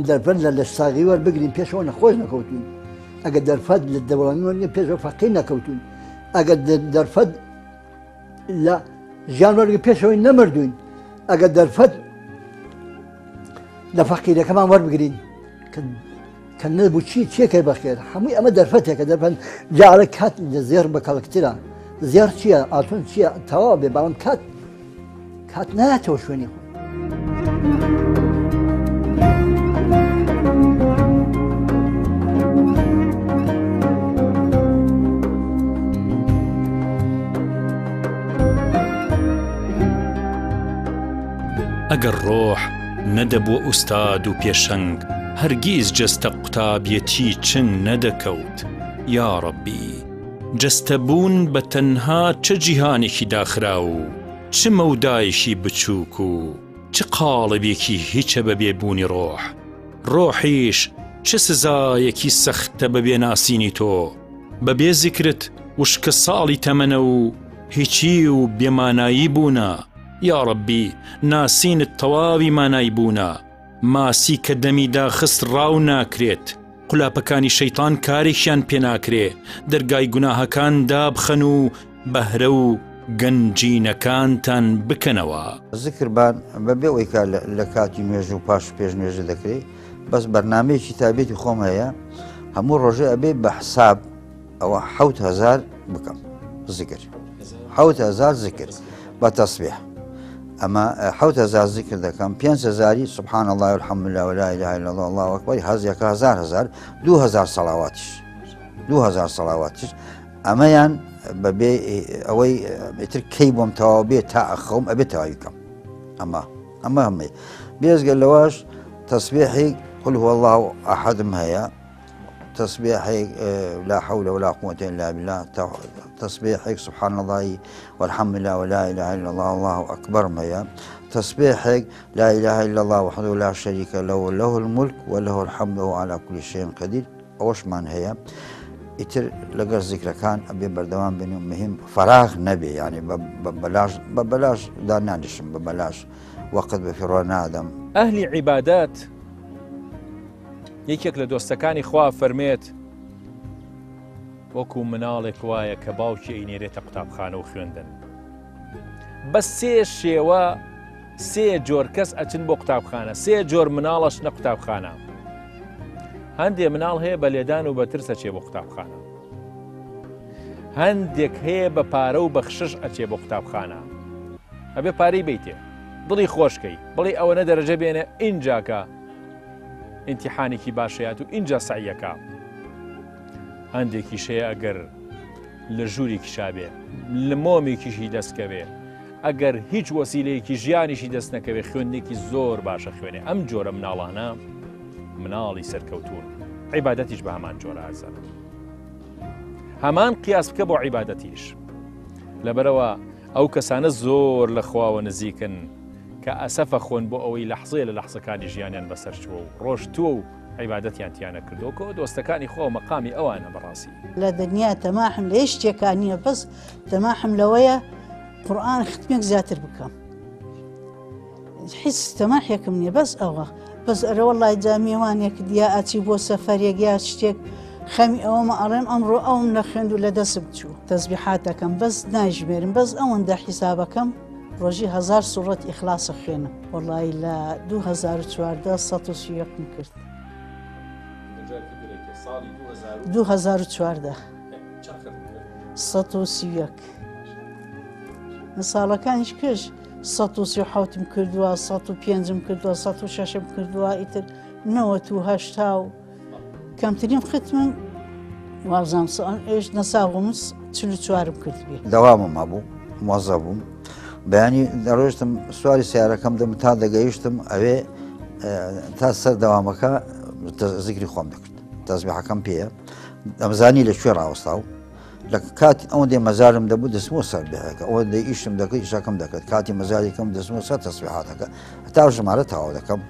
دەرفەت لە لەشساغی وەربگرین پێشەوە نەخۆش نەکەوتوین ئەگەر دەرفەت لە دەوڵەمەندی وەرگرین پێشەوە فەقیر نەکەوتوین ئەگەر دەرفەت لە ژیان وەرگرین پێشەوەی نەمردوین ئەگەر دەرفەت لە فەقیرەکەمان وەربگرین کە نەبوو چی چێکە بەخێر هەمووی ئەمە دەرفەتێکە دەرفەت جارە کات لە زێر بە کەڵکترە زێر چییە ئاتون چییە تەواو بێ بەڵام کات کات نایەتەوە شوێنی خۆی. ئەگەر ڕۆح نەدەبووە ئوستاد و پێشەنگ هەرگیز جەستە قوتابیەتی چنگ نەدەکەوت یاڕەبی جەستە بوون بە تەنها چ جیهانێکی داخراو و چ مەودایەکی بچووک و چ قاڵبێکی هیچە بە بێ بوونی ڕۆح ڕۆحیش چ سزایەکی سەختە بە بێ ناسینی تۆ بە بێ زیکرت وشکە ساڵی تەمەنە و هیچی و بێمانایی بوونە یاڕەبی ناسینت تەواوی مانای بوونە ماسی کە دەمی داخست ڕاو ناکرێت قولاپەکانی شەیتان کارێکیان پێ ناکرێ دەرگای گوناهەکان دابخەن و بەهرە و گەنجینەکانتان بکەنەوە. زکربان بەبێ ئەوەی کە لە کاتی نوێژ و پاش پێش نوێژە دەکرێ بەس بەرنمەیەکی تابێتی خۆم هەیە هەموو ڕۆژێ ئەبێ بە حساب ئەوە 1000 بکەم زکر 1000 زکر بە تەسبیح ئەمە 1000 زکر دەکەم 5000 سبحان الله والحمد لله ولا اله الا الله الله اکبر هەزیەکە هزار هزار 2000 سەڵاواتیش 2000 سەڵاواتیش ئەمەیان بەبێ ئەوەی ئیتر کەی بۆم تەواو بێت تا ئەخەوم ئەبێت تەواوی کەم ئەمە ئەمە هەمەی بێزگە لەوەش تەسبیحی قل هو الله احدم هەیە تسبيحك لا حول ولا قوة إلا بالله تسبيحك سبحان الله والحمد لله ولا إله إلا الله الله أكبر ميا تسبيحك لا إله إلا الله وحده لا شريك له له الملك وله الحمد وهو على كل شيء قدير ئەوەشمان هەیە ئیتر لەگەر زیکرەکان ئەبێ بەردەوام بن و مهم فراغ نەبێ یعنی بەلاش بە بەلاش دانانیشم بە بەلاش وەقت بە فیڕۆ نادەم. ئەهلی عیبادەت. یەکێک لە دۆستەکانی خوا فەرمێت وەکو مناڵێک وایە کە باوکی ئەینێرێتە قوتابخانە و خوێندن. بە سێ شێوە سێ جۆر کەس ئەچن بۆ قوتابخانە سێ جۆر مناڵ ئەچنە قوتابخانە هەندێ مناڵ هەیە بە لێدان و بە ترس ئەچێ بۆ قوتابخانە هەندێک هەیە بە پارە و بەخشش ئەچێ بۆ قوتابخانە ئەبێ پارەی بیتێ دڵی خۆشکەی بڵێ ئەوەنە دەرەجە بێنە ئینجاکە ئینتیحانێکی باشەیات و ئینجا سەعیەکە هەندێکیش هەیە ئەگەر لە ژوورێکیشا بێ لە مۆمێکیشی دەست کەوێ ئەگەر هیچ وەسیلەیەکی ژیانیشی دەست نەکەوێ خوێندنێکی زۆر باشە خوێنێ ئەم جۆرە مناڵانە مناڵی سەرکەوتون عیبادەتیش بە هەمان جۆرە ئازان هەمان قیاس بکە بۆ عیبادەتیش لەبەرەوە ئەو کەسانە زۆر لە خواوە نزیکن کە ئەسەفە خۆن بۆ ئەوەی لەحزەیە لە لەحزەکانی ژیانیان بەسەر چووە و ڕۆشتووە و عیبادەتیان تیا نەکردووە کۆ دۆستەکانی خوا و مەقامی ئەوانە بەڕاستی. لە دنیا تەماحم لە هیچ شتێکا نییە بەس تەماحم لەوەیە قورئان ختمێک زیاتر بکەم هیچ تەماحێکم نییە بەس ئەوە بەس ئەرە وەڵای جا میوانێک یا ئەچی بۆ سەفەرێک یا شتێک خەمی ئەوەمە ئەڵێم ئەمڕۆ ئەوم نەخوێند و لە دەسم چوو تەزبیحات دەکەم بەس نایژمێرم بەس ئەوەندە حیسابەکەم ڕۆژی هەزار سوڕەت ئیخلاس ئەخوێنم. وەڵایی لە 2014 131 م کرد. 2014 131 ساڵەکانیش پێش 137 م کردووە 105 م کردووە 106 م کردووە ئیتر 98 و کەمترین ختمم وابزانم ئێش نەساغم 44م کردبێ. دەوامم هەبوو مۆزە بووم بەیانی دەڕۆشتم سواری سیارەکەم دەم تا دەگەیشتم ئەوێ تا سەر دەوامەکە زیکری خۆم دەکرد تەزبیحەکەم پێیە دەمزانی لە کوێ ڕاوەستا و لە کاتی ئەوەندەی مەزارم دەبوو دەچمەوە سەر بێهەکە ئەوەندەی ئیشم دەکرد ئیشەکەم دەکرد کاتی مەزارێکم دەچمەوە سەر تەسبیحاتەکە هەتا ژمارە تەواو دەکەم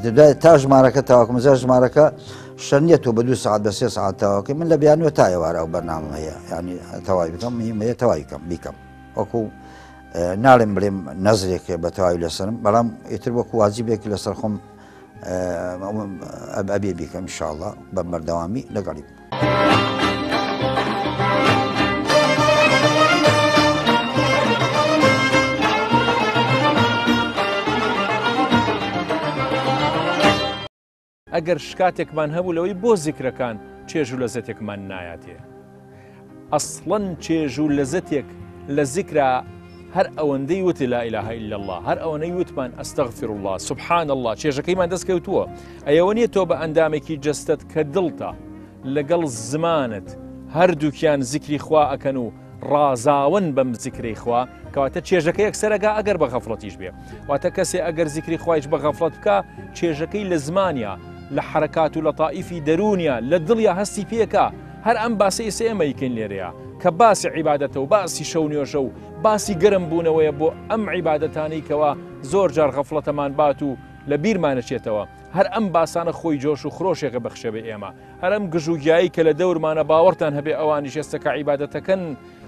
دوای تا ژمارەکە تاواکەم زار ژمارەکە شەر نییە تۆ بە دوو ساعت بە سێ ساعت تەواوکەی من لە بیانوە تا ئێوارە ئەو بەرنامەم هەیە ینی تەواوی بکەم مهمەیە تەواوی کەم بیکەم وەکو ناڵێم بڵێم نەزرێک بە تەواوی لەسەرم بەڵام ئیتر وەکو واجبێک لەسەر خۆم ئەبێ بیکەم ئینشاءاللە بە بەردەوامی لەگەڵی بم. ئەگەر شکاتێکمان هەبوو لەوەی بۆ زیکرەکان چێژ و لەزەتێکمان نایاتێ ئەسڵەن چێژ و لەزەتێک لە زیکرا هەر ئەوەندەی وت لا اله الا الله هەر ئەوەنەی وتمان استغفر الله سبحان الله چێژەکەیمان دەست کەوتووە ئەیەوە نییە تۆ بە ئەندامێکی جەستەت کە دڵتە لەگەڵ زمانت هەردووکیان زیکری خوا ئەکەن و ڕازاون بەم زیکرەی خوا کەواتە چێژەکە یەکسەرەگا ئەگەر بە غەفڵەتیش بێ واتە کەسێ ئەگەر زیکری خوایش بە غەفڵەت بکا چێژەکەی لە زمانیا لە حەرەکات و لە تائیفی دەروونیا لە دڵیا هەستی پێکا هەر ئەم باسە ئێستا ئێمە یکەین لێرەیە کە باسی عیبادەتە و باسی شەو نوێژە و باسی گەرم بوونەوەیە بۆ ئەم عیبادەتانەی کەوا زۆر جار غەفڵەتەمان بات و لە بیرمانەچێتەوە هەر ئەم باسانە خۆی جۆش و خرۆشێکە بەخشێ بە ئێمە هەر ئەم گژ و گیایی کە لە دەورمانە باوەڕتان هەبێ ئەوانیش ئێستا کە عیبادەتەکەن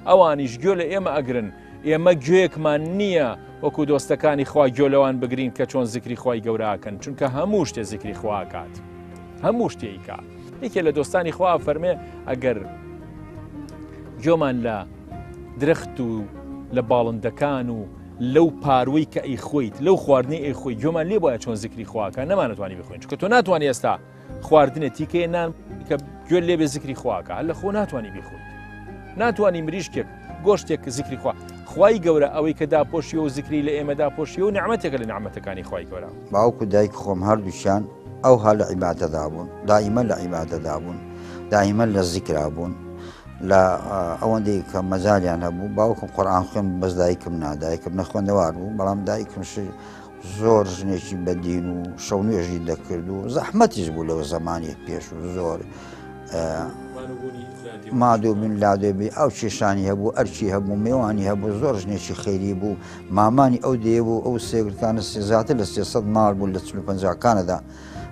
ئەوانیش گوێ لە ئێمە ئەگرن ئێمە گوێیەکمان نییە وەکو دۆستەکانی خوا گوێ لەوان بگرین کە چۆن زیکری خوای گەورە ئەکەن چونکە هەموو شتێ زیکری خوا ئەکات هەموو شتێ ئیکا یەکێ لە دۆستانی خوا فەرمێ ئەگەر گوێمان لە درەخت و لە باڵندەکان و لەو پاروەی کە ئەیخۆیت لەو خواردنەی ئەیخۆی گوێمان لێ بوایە چۆن زیکری خواکە نەمانەتوانی بخۆین چونکە تۆ ناتوانانی ئێستا خواردنێ تیکەیە نان کە گوێ لێ بێ زیکری خواکە هەر لە خۆ ناتوانانی بیخۆیت ناتوانانی مریشکێک گۆشتێک زیکری خوا خوای گەورە ئەوەی کە داپۆشی و زیکری لە ئێمە داپۆشی و نعمەتێکە لە نعمەتەکانی خوای گەورە. باوک و دایک خۆم هەردووکیان ئەوها لە عیبادەدا بوون دائیمە لە عیبادەدا بوون دائیمە لە زیکرا بوون لە ئەوەندەی کە مەجالیان هەبوو باوکم قورئان خوێن بەس دایکم نا دایکم نەخوێندەوار بوو بەڵام دایکم زۆر ژنێکی بەدین و شەو نوێژی دەکرد و زەحمەتیش بوو لەو زەمانی پێش و زۆر مادوو بن لادێبی ئەو کێشانی هەبوو ئەرکی هەبوو مێوانی هەبوو زۆر ژنێکی خێری بوو مامانی ئەو دێ بوو ئەو سێگرتانە سێزاتر لە 300 ماڵ بوو لە 45کانەدا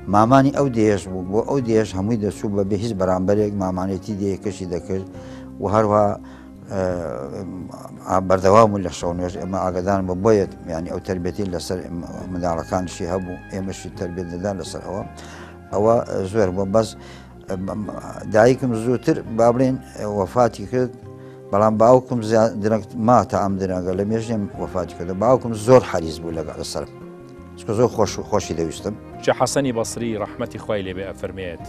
مامانی ئەو دێش بوو بۆ ئەو دێش هەمووی دەچوو بە بێ هیچ بەرامبەرێک مامانێتی دێکەشی دەکرد و هەروە بەردەوام بوو لە شەو نوێژ ئێمە ئاگدان بە بۆیە ینی ئەو تربێتی لەسەر منداڵەکانشی هەبوو ئێمەشی تربێت دەدا لەسەر ئەوە. ئەوە زۆر بووە بەس دایکم زووتر با بڵێن وەفاتی کرد بەڵام باوکم درەنگ ما تا ئەم درەنگە لە مێژێم وەفاتی کرد باوکم زۆر حەریز بوو لەگەڵ لەسەرم چکە زۆر خۆش و خۆشی دەویستم. شێخ حەسەنی بەسری ڕەحمەتی خوای لێبێ ئەفەرمێت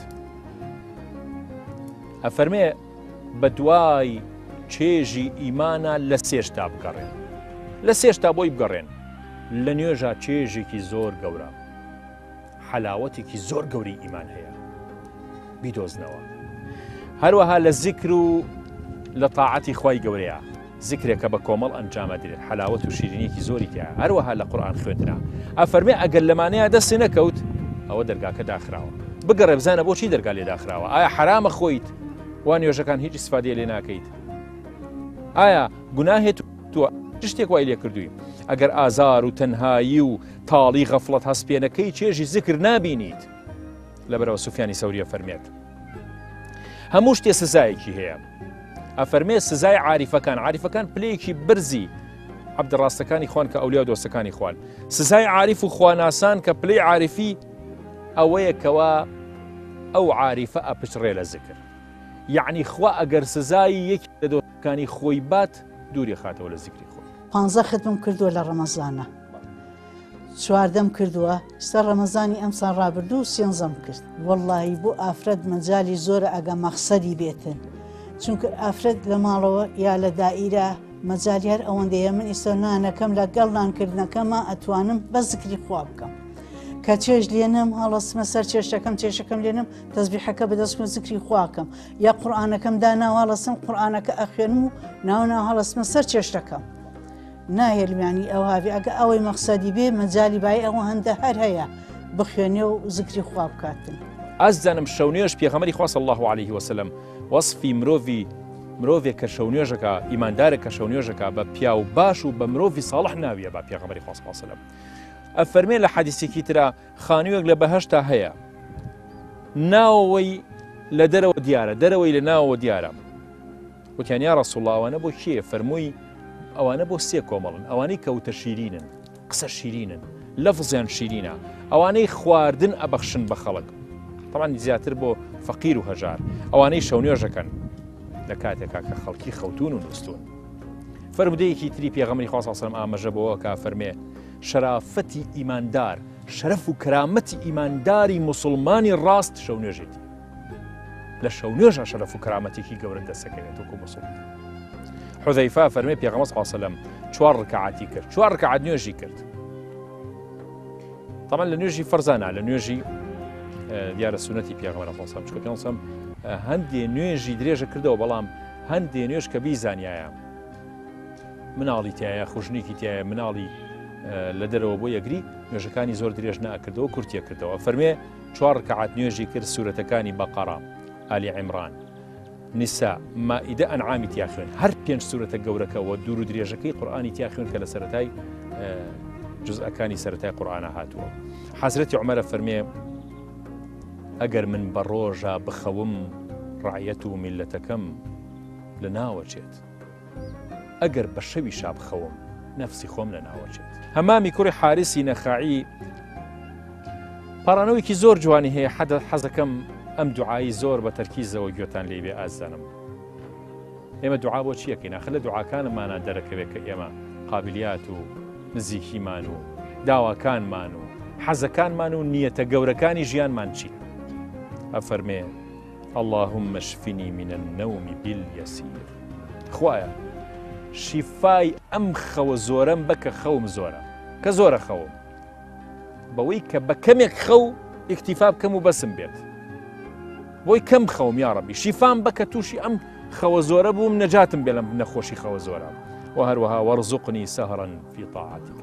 ئەفەرمێ بەدوای چێژی ئیمانە لە سێشتا بگەڕێن لە سێشتا بۆی بگەڕێن لە نوێژا چێژێکی زۆر گەورە حەلاوەتێکی زۆر گەورەی ئیمان هەیە بیدۆزنەوە هەروەها لە زیکر و لە تاعەتی خوای گەورەیە زیکرێکە بە کۆمەڵ ئەنجامە درێت حەلاوەت و شیرینیەکی زۆری تیا هەروەها لە قورآن خوێندنا ئەفەرمێ ئەگەر لەمانەیە دەستی نەکەوت ئەوە دەرگاکە داخراوە بگەڕێ بزانە بۆچی دەرگا لێ داخراوە ئایا حرامە خۆیت وا نوێژەکان هیچ ئیسفادەیە لێ ناکەیت ئایا گوناهێت تۆ شتێک وای لێ کردووی ئەگەر ئازار و تەنهایی و تاڵی غەفڵەت هەست پێ نەکەی چێژی زکر نابینیت لەبەرەوە سوفیانی سەوریە فەرمێت هەموو شتێ سزایەکی هەیە ئەفەرمێ سزای عاریفەکان عاریفەکان پلەیەکی برزی عبدڕاستەکانی خوان کە ئەولیا دۆستەکانی خوان سزای عاریف و خواناسان کە پلەی عاریفی ئەوەیە کەوا ئەو عاریفە ئەپچڕێ لە زکر یعنی خوا ئەگەر سزایی یەکی لە دۆستەکانی خۆی بات دووری خاتەوە لە زیکری خۆی. پانزە ختمم کردووە لە ڕەمەزانە چواردەم کردووە سەر ڕەمەزانی ئەمساڵ ڕابردوو سێنزەم کرد وەڵڵاهی بۆ ئافرەت مەجالی زۆرە ئەگە مەخسەدی بێتن چونکە ئافرەت لە ماڵەوە یا لە دائیرە مەجالی هەر ئەوەندەیە من ئیستا نانەکەم لە گەڵ نانکردنەکەمە ئەتوانم بە زکری خوا بکەم کە چێژ لێنم هەڵەسمە سەر چێشتەکەم چێشەکەم لێنم تەزبیحەکە بەدەستم زکری خواکەم یا قورئانەکەم داناوە هەڵەسم قورئانەکە ئەخوێنم و ناو ناو هەڵەسمە سەر چێشتەکەم ناهێلم ینی ئەو هاوی ئەگە ئەوەی مەقسەدی بێ مەجای بای ئەوە هەندە هەر هەیە بخوێنێ و زکری خوا بکاتن. ئازیزانم شەونوێژ پێغەمبەری خوا صلی اللە علیه وسلم وەسفی مرۆڤی مرۆڤێک کە شەونوێژەکە ئیماندارێک کە شەونوێژەکە بە پیاو باش و بە مرۆڤی ساڵح ناویە بە پێغەمبەری خوا صلی اللە علیه وسلم ئەفەرمێ لە حەدیسێکی ترا خانوویەک لە بەهەشتا هەیە ناوەوەی لە دەرەوە دیارە دەرەوەی لە ناوەوە دیارە وتیان یا ڕسوڵ ئەوانە بۆ کێ فەرمووی ئەوانە بۆ سێ کۆمەڵن ئەوانەی کەوتە شیرینن قسە شیرینن لەفزیان شیرینە ئەوانەی خواردن ئەبەخشن بە خەڵک طبعا زیاتر بۆ فەقیر و هەژار ئەوانەی شەونێژەکەن لە کاتێکا کە خەڵکی خەوتون و نووسون فەرمودەیەکی تری پێغەمبەری خوا صلی الله ئاماژە بەوە کە فەرمێ شەرافەتی ئیماندار، شەرەف و کەرامەتی ئیمانداری موسڵمانی ڕاست شەونوێژێتی. لە شەونوێژا شەرەف و کەرامەتێکی گەورەت دەستەکەوێت وەکو موسڵمان. حوزەیفە فەرمێ پێغەمبەر صلی الله علیه و سلم چوار ڕکعاتی کرد، چوار ڕکعات نوێژی کرد. طبعا لە نوێژی فەرزانە لە نوێژی دیارە سونەتی پێغەمبەر صلی الله علیه و سلم چونکە پێغەمبەر صلی هەندێ نوێژی درێژە کردەوە بەڵام هەندێ نوێژ کە بیزانایە مناڵی تایە خوژنێکی تایە مناڵی لە دەرەوە بۆ یەگری نوێژەکانی زۆر درێژ ناکردەوە کورتیە کردەوە فەرمێ چوار ڕکعات نوێژی کرد سوورەتەکانی بەقەرا ئالی عیمران نیسا مائیدە ئەنعامی تیا خوێن هەر پێنج سوورەتە گەورەکەەوە دوور و درێژەکەی قورآانی تیا خوێن کە لە سەتای جزئەکانی سەتای قورآانە هاتووە حەزرەتی عمەرە فەرمێ ئەگەر من بە ڕۆژە بخەوم ڕعیەت و میلەتەکەم لە ناوەچێت ئەگەر بە شەویشا بخەوم نەفسی خۆم لە ناوەچێت. هەمامی کوڕی حاریسی نەخەعی پاڕانەوەیەکی زۆر جوانی هەیە حەدە حەزەکەم ئەم دوعایی زۆر بە تەرکیزەوە گوێتان لێ بێ ئازیزانم. ئێمە دوعا بۆ چیەکەین ئاخر لە دوعاکانمانە دەرەکەوێت کە ئێمە قابلیات و نزیکیمان و داواکانمان و حەزەکانمان و نیەتە گەورەکانی ژیانمان چی ئەفەرمێ اللهم اشفنی من النوم بالیسیر خوایە شیفای ئەم خەوە زۆرەم بە کە خەوم زۆرە کە زۆرە خەوم بەوەی کە بە کەمێک خەو ئیکتیفا بکەم و بەسم بێت بۆی کەم خەوم یاڕەبی شیفام بە کە تووشی ئەم خەوە زۆرە بووم نەجاتم بێ لەم نەخۆشی خەوە زۆرە و هەروەها وەرزقنی سەهرا فی طاعتک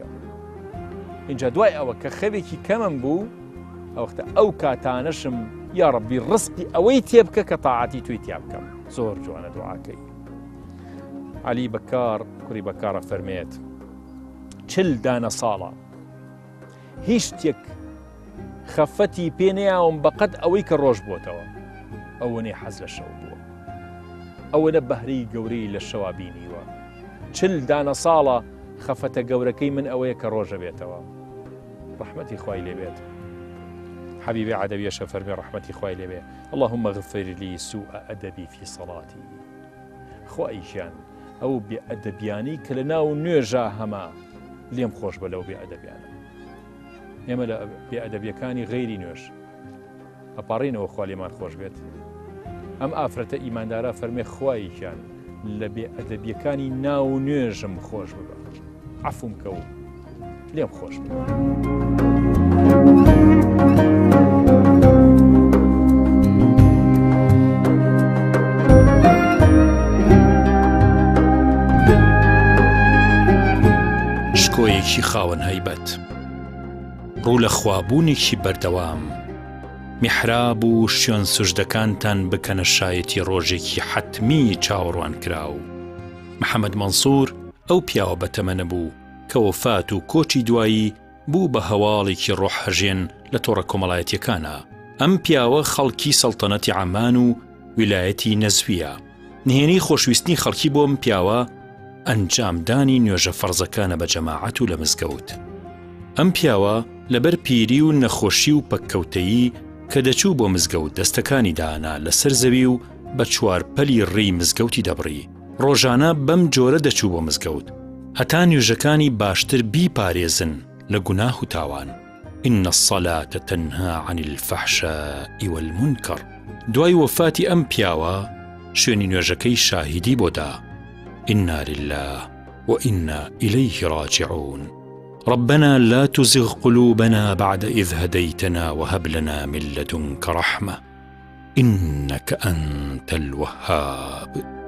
اینجا دوای ئەوە کە خەوێکی کەمم بوو ئەوەختە ئەو کاتانەشم یاڕەبی ڕزقی ئەوەی تێبکە کە تاعەتی توی تیا بکەم زۆر جوانە دوعاکەی علی بەکار کوڕی بەکارە فەرمێت چل دانە ساڵە هیچ شتێک خەفەتی پێ نەیاوم بەقەت ئەوەی کە ڕۆژ بۆتەوە ئەوەنەی حەز لە شەو بووە ئەوەنە بەهرەی گەورەی لە شەوا بینیوە چل دانە ساڵە خەفەتە گەورەکەی من ئەوەیە کە ڕۆژە بێتەوە ڕەحمەتی خوای لێ بێت. حەبیبی عەدەویەش ئەفەرموێ ڕەحمەتی خوای لێ بێ، اللهم اغفر لی سوء ادبی فی صلاتی، خوای گیان ئەو بێ ئەدەبیانەی کە لە ناو نوێژا هەمە لێم خۆش بە لەو بێ ئەدەبیانە. ئێمە لە بێ ئەدەبیەکانی غەیری نوێژ ئەپاڕینەوە خوا لێمان خۆش بێت. ئەم ئافرەتە ئیماندارە فەرمێ خوای گیان لە بێ ئەدەبیەکانی ناو نوێژم خۆش ببە. عەفوم کە و لێم خۆش بێ. شکۆیەکی خاوەن هەیبەت ڕوو لە خوابوونێکی بەردەوام میحراب و شوێن سوژدەکانتان بکەنە شایەتی ڕۆژێکی حەتمی چاوەڕوانکراو. محەمەد مەنسوور ئەو پیاوە بەتەمەنە بوو کە وەفات و کۆچی دوایی بوو بە هەواڵێکی ڕۆح هەژێن لە تۆڕە کۆمەڵایەتیەکانا. ئەم پیاوە خەڵکی سەڵتەنەتی عەمان و ویلایەتی نەزویە. نهێنی خۆشویستنی خەڵکی بۆ ئەم پیاوە ئەنجامدانی نوێژە فەرزەکانە بە جەماعەت و لە مزگەوت. ئەم پیاوە لەبەر پیری و نەخۆشی و پەککەوتەیی کە دەچوو بۆ مزگەوت دەستەکانی دائەنا لەسەر زەوی و بە چوارپەلی ڕێی مزگەوتی دەبڕی، ڕۆژانە بەم جۆرە دەچوو بۆ مزگەوت، هەتا نوێژەکانی باشتر بیپارێزن لە گوناه و تاوان، ان الصلاة تنهی عن الفحشاء والمنکر، دوای وەفاتی ئەم پیاوە شوێنی نوێژەکەی شاهیدی بۆ دا، انا للە و انا الیه راجعون، ربنا لا تزغ قلوبنا بعد اذ هدیتنا وهب لنا من لدنک رحمە. انک انت الوهاب.